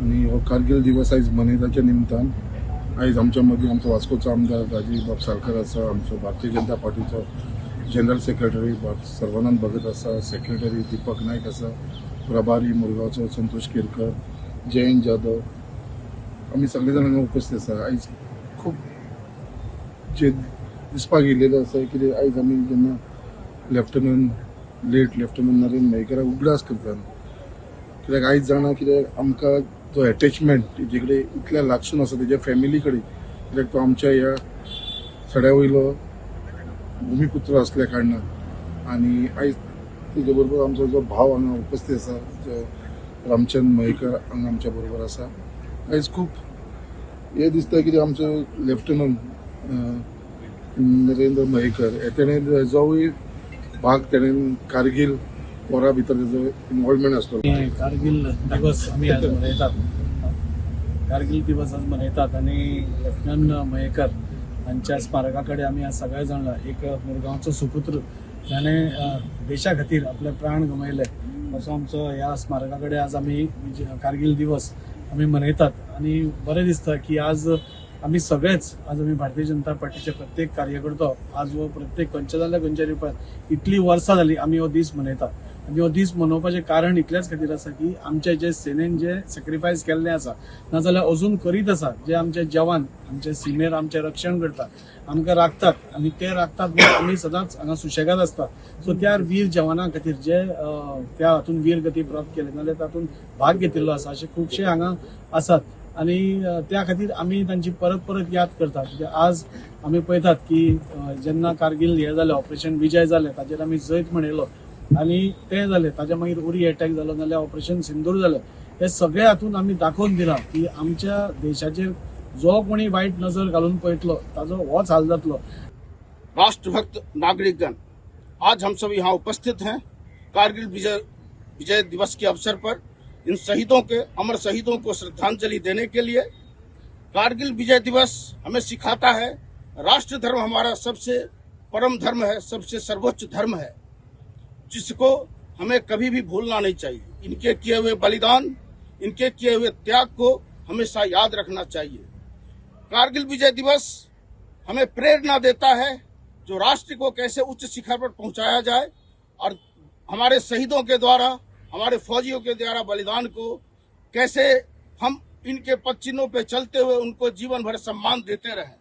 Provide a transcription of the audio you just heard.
आनी हो कारगिल दिवस आयज मनयताच्या निमतान आयज आमच्या मदीं आमचो वास्कोचो आमदार राजीव बाब साळकर आसा, आमचो भारतीय जनता पार्टीचो जनरल सेक्रेटरी सर्वानंद भगत आसा, सेक्रेटरी दीपक नायक आसा, प्रभारी मुरगांवचो संतोष केरकर, जयंत जाधव, आमी सगळे जाण हांगा उपस्थित आसा. आयज खूब जे दिसपाक येयलेलें आसा कितें, आयज आमी जेन्ना लेट लेफ्टनंट नरेंद्र मयेकराक उगडास करता, कित्याक आयज जाणा कित्याक आमकां जो एटॅचमेंट तेजे कडेन इतल्या लागसून आसा, तेज्या फॅमिली कडेन, कित्याक तो आमच्या ह्या सड्या वयलो भुमीपुत्र आसल्या कारणान. आनी आयज तेजे बरोबर आमचो जो भाव हांगा उपस्थित आसा, जो रामचंद्र मयेकर हांगा आमच्या बरोबर आसा. आयज खूब हें दिसता कितें, आमचो लेफ्टनंट नरेंद्र मयेकर हे तेणें जोवूय भाग तेणें कारगील वॉरा भितर तेजो इनवॉल्वमेंट आसलो. कारगिल दिवस आमी आज मनयतात. कारगिल दिवस आज मनयतात आनी लेफ्टनंट मयेकर हांच्या स्मारका कडेन आमी आज सगळे जाण, एक मुरगांवचो सुपुत्र जाणें देशा खातीर आपले प्राण गमयले, असो आमचो ह्या स्मारका कडेन आज आमी कारगिल दिवस आमी मनयतात. आनी बरें दिसता की आज आमी सगळेच, आज आमी भारतीय जनता पार्टीचे प्रत्येक कार्यकर्तो आज हो प्रत्येक खंयच्या जाल्यार खंयच्या रुपान इतली वर्सां जाली आमी हो दीस मनयतात. आनी हो दीस मनोवपाचें कारण इतल्याच खातीर आसा की आमचे जे सेनेन जे सेक्रिफायस केल्लें आसा, नाजाल्यार अजून करीत आसा, जे आमचे जवान आमचे सिमेर आमचें रक्षण करतात, आमकां राखतात आनी ते राखतात म्हणून आमी सदांच हांगा सुशेगाद आसतात. सो त्या वीर जवानां खातीर जे त्या हातून वीर गती प्राप्त केले नाजाल्यार तातूंत भाग घेतिल्लो आसा, अशे खुबशे हांगा आसात. आनी त्या खातीर आमी तांची परत परत याद करतात, कित्याक आज आमी पळयतात की जेन्ना कारगिल हें जालें, ऑपरेशन विजय जालें, ताचेर आमी जैत मनयलो आनी तें जालें, ताच्या मागीर उरी एटॅक जालो, नाजाल्यार ऑपरेशन सिंदूर जालें. हे सगळे हातून आमी दाखोवन दिलां की आमच्या देशाचेर जो कोणी वायट नजर घालून पळयतलो ताजो होच हाल जातलो. राष्ट्रभक्त नागरिकगण, आज हम सब यहाँ उपस्थित हैं कारगिल विजय विजय दिवस के अवसर पर इन शहीदों के, अमर शहीदों को श्रद्धांजलि देने के लिए. कारगिल विजय दिवस हमें सिखाता है, राष्ट्र धर्म हमारा सबसे परम धर्म है, सबसे सर्वोच्च धर्म है, जिसको हमें कभी भी भूलना नहीं चाहिए. इनके किए हुए बलिदान, इनके किए हुए त्याग को हमेशा याद रखना चाहिए. कारगिल विजय दिवस हमें प्रेरणा देता है जो राष्ट्र को कैसे उच्च शिखर पर पहुंचाया जाए और हमारे शहीदों के द्वारा, हमारे फौजियों के द्वारा बलिदान को कैसे हम इनके पदचिन्हों पे चलते हुए उनको जीवन भर सम्मान देते रहें.